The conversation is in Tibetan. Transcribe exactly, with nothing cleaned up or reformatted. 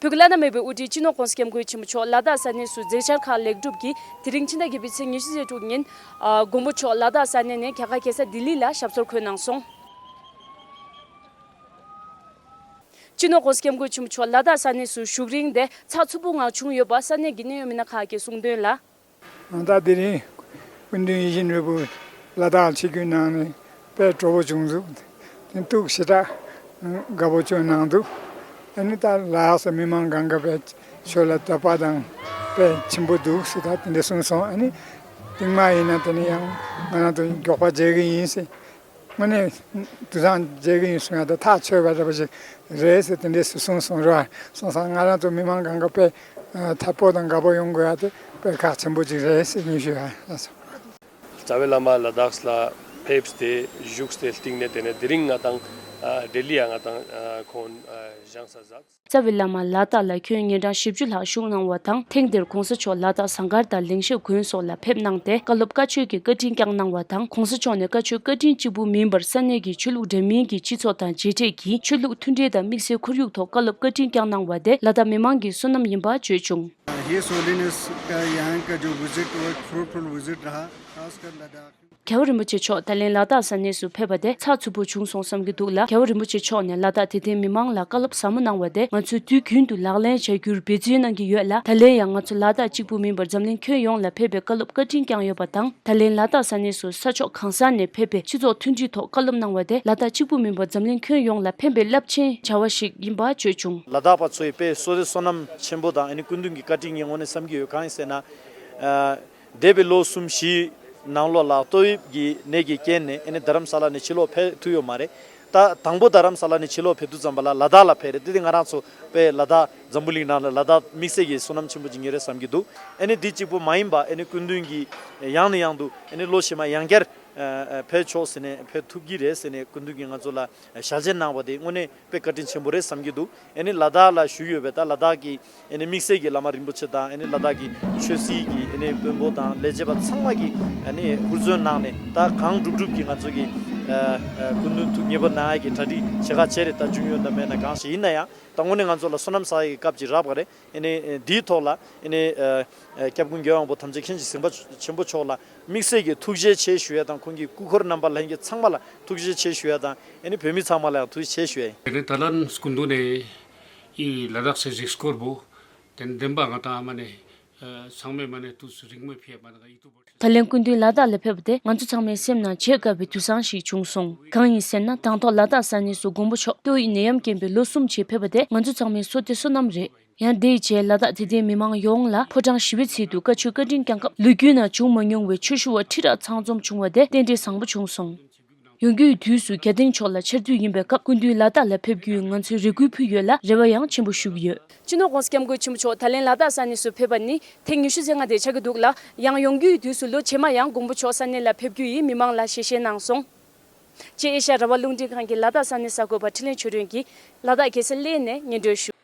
བོད་ཀྱི་བླ་ན་མེད་པའི་དབུ་ཁྲིད་སྤྱི་ནོར་༸གོང་ས་༸སྐྱབས་མགོན་ཆེན་པོ་མཆོག་ལ་དྭགས་ས་གནས་སུ་མཛད་འཆར་ཁག་ལེགས་གྲུབ་ཀྱིས། དེ་རིང་ཕྱི་ཟླ་བརྒྱད་པའི་ཚེས་ཉི་ཤུ་རྩ་དྲུག་ཉིན། ཨ། མགོན་པོ་མཆོག་ལ་དྭགས་ས་གནས་ནས་རྒྱ་གར་རྒྱལ་ས་ལྡི་ལི་ལ་ཞབས་སོར་འཁོད་གནང་སོང་། སྤྱི་ནོར་༸གོང་ས་༸སྐྱབས་མགོན་ཆེན་པོ་མཆོག་ལ་དྭགས་ས་གནས་སུ་བཞུགས་རིང་དེ་ཚགས་ཚུད་པོ་ངང་བྱུང་ཡོད་པ་ས་གནས་ཀྱི་གནད་ཡོད་མི་སྣ་ཁག་གིས་གསུངས་དོན་ལ། ང་ད་དེ་རིང་སྐུ་མདུན་ཡིད་བཞིན་ནོར་བུ་ལ་དྭགས་ཆིབས་བསྒྱུར་གནང་ནས་དཔེ་སྤྲོ་པོ་བྱུང་འདུག། དེ་ཐུགས་ཞེ་དྲག་དགའ་པོ་བྱུང་གནང་འདུག། ཨ་ནི་ད་ལ་དྭགས་སུ་མི་མང་གང་ག་དཔེ་ཆོས་ལ་དད་པ་དང་དཔེ་ཆེན་པོ་འདུག་ཟེར། ད་དེ་འདྲ་གསུངས་སོང་། ཨ་ནི་རྟིང་མ་ཡིན་ན་དེ་ནི་ཡང་ང་རང་ཚོ་མགྱོགས་པ་མཇལ་གི་ཡིན་ཟེར། དངོས་གནས་དུས་སང་མཇལ་གི་ཡིན་གསུང་ཡ་དེ་ཐག་ཆོད་པ་འདྲ་པོ་ཞིག་རེད་ཟེར། དེ་འདྲས་སུ་གསུངས་སོང་ར། སོང་ཙང་ང་རང་ཚོ་མི་མང་གང་ག་དཔེ་ཐད་པོ་དང་དགའ་པོ་ཡོང་དགོས་ཡ་དེ་དཔེ་ཁག་ཆེན་པོ་ཅིག་རེད་ཟེར་སྙན་ཞུ་ཡ་ལ་སོང་། རྩ་བའི་བླ་མ་ལ་དྭགས་ལ་ཕེབས་ཏེ་བཞུགས་ཏེ་སྟིང་ནས་དེ་ནས་དེ་རིང་ང་དང་ལྡི་ལི་ཡ་ང་དང་ཁོང་བཞེངས་ས་མཛད། རྩ་བའི་བླ་མ་ལ་དྭགས་ལ་ཁྱོན་ཉིན་གྲངས་བཞི་བཅུ་ལྷག་བཞུགས་གནང་བ་དང་། ཐེངས་འདིར་༸གོང་ས་མཆོག་ལ་དྭགས་ཟངས་དཀར་དང་ལིང་ཤེད་དགོན་སོགས་ལ་ཕེབས་གནང་སྟེ་བཀའ་སློབ་བཀའ་ཆོས་ཀྱི་བཀའ་དྲིན་བསྐྱངས་གནང་བ་དང་། ༸གོང་ས་མཆོག་ནས་བཀའ་ཆོས་བཀའ་དྲིན་གཅིག་པུ་མིན་པར་ས་གནས་ཀྱི་ཆོས་ལུགས་འདྲ་མིན་གྱི་སྤྱི་ཚོགས་དང་མཇལ་འཕྲད་ཀྱིས་ཆོས་ལུགས་མཐུན་སྒྲིལ་དང་དམིགས་བསལ་ཁོར་ཡུག་ཐོག་བཀའ་སློབ་བཀའ་དྲིན་བསྐྱངས་གནང་བ་དེ་ལ་དྭགས་མི་མང་གི་བསོད་ནམས་ཡིན་པ་བརྗོད་བྱུང་། His Holiness का यहाँ का जो विजिट वो फ्रूटफुल विजिट रहा, खासकर लद्दाख। རྒྱལ་བ་རིན་པོ་ཆེ་མཆོག་ད་ལན་ལ་དྭགས་ས་གནས་སུ་ཕེབས་པ་དེ་ཚགས་ཚུད་པོ་བྱུང་སོང་བསམ་གྱི་འདུག་ལ། རྒྱལ་བ་རིན་པོ་ཆེ་མཆོག་ནས་ལ་དྭགས་དད་ལྡན་མི་མང་ལ་བཀའ་སློབ་ཟབ་མོ་གནང་བ་དེ་ང་ཚོས་དུས་རྒྱུན་དུ་ལག་ལེན་བྱ་རྒྱུར་འབད་བརྩོན་གནང་གི་ཡོད་ལ། ད་ལན་ཡང་ང་ཚོ་ལ་དྭགས་གཅིག་པུ་མིན་པར་འཛམ་གླིང་ཁྱོན་ཡོངས་ལ་ཕེབས་པའི་བཀའ་སློབ་བཀའ་དྲིན་བསྐྱངས་ཡོད་པ་དང་། ད་ལན་ལ་དྭགས་ས་གནས་སུ་ས་ཕྱོགས་གང་ས་ནས་ཕེབས་པའི་སྤྱི་ཚོགས་མཐུན་སྒྲིལ་ཐོག་བཀའ་སློབ་གནང་བ་དེ་ལ་དྭགས་གཅིག་པུ་མིན་པར་འཛམ་གླིང་ཁྱོན་ཡོངས་ལ་ཕན་པའི་རླབས་ཆེན་བྱ་བ་ཞིག་ཡིན་པ་བརྗོད་བྱུང་། ལ་དྭགས་པ་ཚོའི་དཔེ་བསོད་བདེ་བསོད་ནམས་ཆེན་པོ་དང་ཨ་ནི་སྐུ་མདུན་གྱི་བཀའ་དྲིན་ཡིན། དངོས་གནས་བསམ་གྱི་ཡོད། གང་ཡིན་ཟེར་ན། ཨ། འདས་པའི་ལོ་གསུམ་བཞིའི་ནང་ལོགས་ལ་ཏོག་དབྱིབས་ཀྱི་ནད་ཀྱི་རྐྱེན་ནས་ཨ་ནི་རྡ་རམ་ས་ལ་ནས་ཕྱི་ལོགས་ཕེབས་ཐུབ་ཡོད་མ་རེད། ད་དང་པོ་རྡ་རམ་ས་ལ་ནས་ཕྱི་ལོགས་ཕེབས་དུས་ཙམ་པ་ལ་ལ་དྭགས་ལ་ཕེབས་རེད། དེ་དེ་ང་རང་ཚོ་དཔེ་ལ་དྭགས་འཛམ་བུ་གླིང་ནང་ལ་ལ་དྭགས་དམིགས་བསལ་གྱི་བསོད་ནམས་ཆེན་པོ་ཅིག་ཡིན་རེད་བསམ་གྱི་འདུག། ཨ་ནི་འདི་གཅིག་པུ་མ་ཡིན་པ་ཨ་ནི་སྐུ་མདུན་གྱིས་ཡང་ནས་ཡང་དུ་ཨ་ནི་ལོ་ཕྱི་མ་ཡང་བསྐྱར་ཨ་ཨ་ཕེབས་ཆོག་ཟེར་ནས་ཕེབས་ཐུབ་ཀྱི་རེད་ཟེར་ནས་སྐུ་མདུན་གྱིས་ང་ཚོ་ལ་ཞལ་ཆད་གནང་བ་དེ་དངོས་གནས་དཔེ་བཀའ་དྲིན་ཆེན་པོ་རེད་བསམ་གྱི་འདུག། ཨ་ནི་ལ་དྭགས་ལ་བཞུགས་ཡོད་པའི་ད་ལ་དྭགས་ཀྱི་ཨ་ནི་དམིགས་བསལ་གྱི་བླ་མ་རིན་པོ་ཆེ་དང་ཨ་ནི་ལ་དྭགས་ཀྱི་ཆོས་སྲིད་ཀྱི་ཨ་ནི་དཔོན་པོ་དང་ལས་བྱེད་པ་ཚང་མ་གིས་ཨ་ནི་ཧུར་བརྩོན་གནང་ནས་ད་གང་འགྲུབ་འགྲུབ་ཀྱིས་ང་ཚོ་གི་ཨ་ཨ་སྐུ་མདུན་ཐུགས་མཉེས་པོ་གནང་ཡ་གི་གྲ་སྒྲིག་བྱེད་ག་བྱས་རེད། ད་འབྱུང་ཡོད་ན་མེད་ན་གང་ཞིག་ཡིན་ན་ཡང་ད་དངོས་གནས་ང་ཚོ་ལ་བསོད་ནམས་བསགས་ཡ་གི་སྐབས་ཅིག་རག་པ་རེད། ཨ་ནི་འདིའི་ཐོག་ལ་ཨ་ནི་ཨ་ཨ་སྐྱབས་མགོན་རྒྱལ་བ་དབང་པོ་དམ་ཆོས་མཁྱེན་ཅིང་གཟིགས་པ་ཆེན་པོ་མཆོག་ལ་དམིགས་བསལ་གྱི་ཐུགས་རྗེ་ཆེ་ཞུ་ཡ་དང་། ཁོང་གི་སྐུ་འཁོར་རྣམ་པ་ལྷན་རྒྱས་ཚང་མ་ལ་ཐུགས་རྗེ་ཆེ་ཞུ་ཡ་དང་། ཨ་ནི་བོད་མི་ཚང་མ་ལ་ཡང་ཐུགས་རྗེ་ཆེ་ཞུ་ཡ་ཡིན། དེ་ནས་ད་ལན་སྐུ་མདུན་ནས་ཨི་ལ་དྭགས་སི་གཟིགས་སྐོར་བོ་དེ་འདེམས་པ་ང་དང་ཨ་མ་ནས་ཚང་མས་མ་ནས་དུས་སུ་རིང་མོས་ཕེབས་མ་ནས་ཡིད་དུ་འབོད། ད་ལན་སྐུ་མདུན་ལ་དྭགས་ལ་ཕེབས་པ་དེ་ང་ཚོ་ཚང་མའི་སེམས་ནང་བརྗེད་དཀའ་བའི་དུས་བཟང་ཞིག་བྱུང་སོང་། གང་ཡིན་ཟེར་ན། དང་ཐོག་ལ་དྭགས་ས་གནས་སུ་མགོན་པོ་མཆོག་ཏོག་དབྱིབས་ནད་ཡམས་རྐྱེན་པས་ལོ་གསུམ་རྗེས་ཕེབས་པ་དེ་ང་ཚོ་ཚང་མའི་བསོད་བདེ་བསོད་ནམས་རེད། ཡང་དེའི་རྗེས་ལ་དྭགས་དད་ལྡན་མི་མང་ཡོངས་ལ་ཕོ་བྲང་ཞི་བའི་ཚལ་དུ་བཀའ་ཆོས་བཀའ་དྲིན་བསྐྱངས་སྐབས་ལོ་རྒྱུས་ནང་བྱུང་མ་མྱོང་བའི་ཆོས་ཞུ་བ་ཁྲི་ཕྲག་ཚང་འཛོམས་བྱུང་བ་དེ་རྟེན་འབྲེལ་བཟང་པོ་བྱུང་སོང་། ཡོང་རྒྱུའི་དུས་སུ་རྒྱ་སྟེང་ཕྱོགས་ལ་ཆར་དུས་ཡིན་པའི་སྐབས་སྐུ་མདུན་ལ་དྭགས་ལ་ཕེབས་རྒྱུའི་ང་ཚོས་རེ་སྐུལ་ཕུལ་ཡོད་ལ། རེ་བ་ཡང་ཆེན་པོ་ཞུ་གི་ཡོད། སྤྱི་ནོར་༸གོང་ས་༸སྐྱབས་མགོན་ཆེན་པོ་མཆོག་ད་ལན་ལ་དྭགས་ས་གནས་སུ་ཕེབས་པ་ནི་ཐེངས་ཉི་ཤུ་རྩ་ལྔ་དེ་ཆགས་ཀྱི་འདུག་ལ། ཡང་ཡོང་རྒྱུའི་དུས་སུ་ལོ་རྗེས་མ་ཡང་མགོན་པོ་མཆོག་ས་གནས་ལ་ཕེབས་རྒྱུ་ཡིན་མི་མང་ལ་ཞལ་བཞེས་གནང་སོང་། ཅེས་ཨེ་ཤ་ཡ་རང་དབང་རླུང་འཕྲིན་ཁང་གི་ལ་དྭགས་ས་གནས་གསར་འགོད་པ་འཕྲིན་ལས་ཆོས་སྒྲོན་གྱིས་ལ་དྭགས་རྒྱལ་ས་གླེ་ནས་སྙན་སྒྲོན་ཞུ།